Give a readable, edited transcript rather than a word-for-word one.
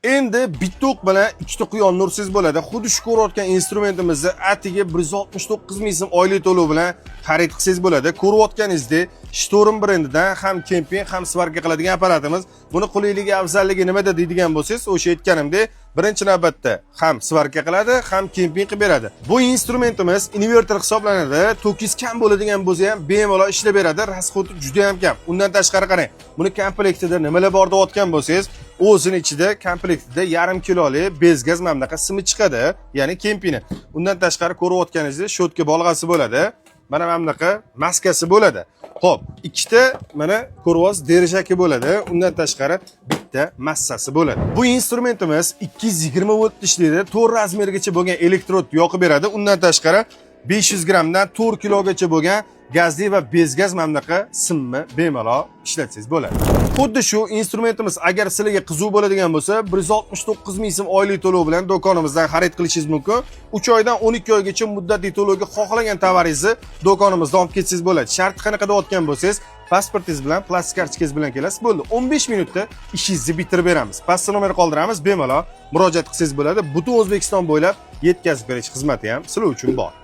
Endi bitta o'q bilan ikkita quyonni ursangiz bo'ladi. Xuddi shu ko'rayotgan instrumentimizni atigi 169 ming so'm oylik to'lov bilan xarid qilsangiz bo'ladi. Ko'rayotganingizdek, Shtorm brendidan ham kemping, ham svarka qiladigan apparatimiz. Buni qulayligi, afzalligi nimada deydigan bo'lsangiz, o'sha aytganimdek, birinchi navbatda ham svarka qiladi, ham kemping qilib beradi. Bu instrumentimiz inverter hisoblanadi. Tokingiz kam bo'ladigan bo'lsa ham bemalol ishlab beradi. Расход i juda ham kam. Undan tashqari qarang, buni komplektida nimalar bor deyotgan bo'lsangiz, o'zini ichida komplektida yarim kilolik без gaz mana bunaqa simi chiqadi, ya'ni kempini. Undan tashqari ko'rayotganingizdek, щётка bolg'asi bo'ladi. Mana bunaqa maskasi bo'ladi. Xo'p, ikkita mana ko'ryapsiz держак i bo'ladi. Undan tashqari bitta massasi bo'ladi. Bu instrumentimiz 220 volt ishlaydi. 4 размер gacha bo'lgan elektrod yoqib beradi. Undan tashqari 500 grammdan 4 kilogacha bo'lgan gazli va без gaz mana bunaqa simni bemalol ishlatsangiz bo'ladi. Xuddi shu instrumentimiz agar sizlarga qiziq bo'ladigan bo'lsa, 169 ming so'm oylik to'lov bilan do'konimizdan xarid qilishingiz mumkin. 3 oydan 12 oygacha muddatli to'lovga xohlagan tovaringizni do'konimizdan olib ketsangiz bo'ladi. Sharti qanaqa deyotgan bo'lsangiz, pasportingiz bilan, plastik kartochkangiz bilan kelasiz, bo'ldi. 15 minutda ishingizni bitirib beramiz. Pastda nomer qoldiramiz, bemalol murojaat qilsangiz bo'ladi. Butun O'zbekiston bo'ylab yetkazib berish xizmati ham sizlar uchun bor.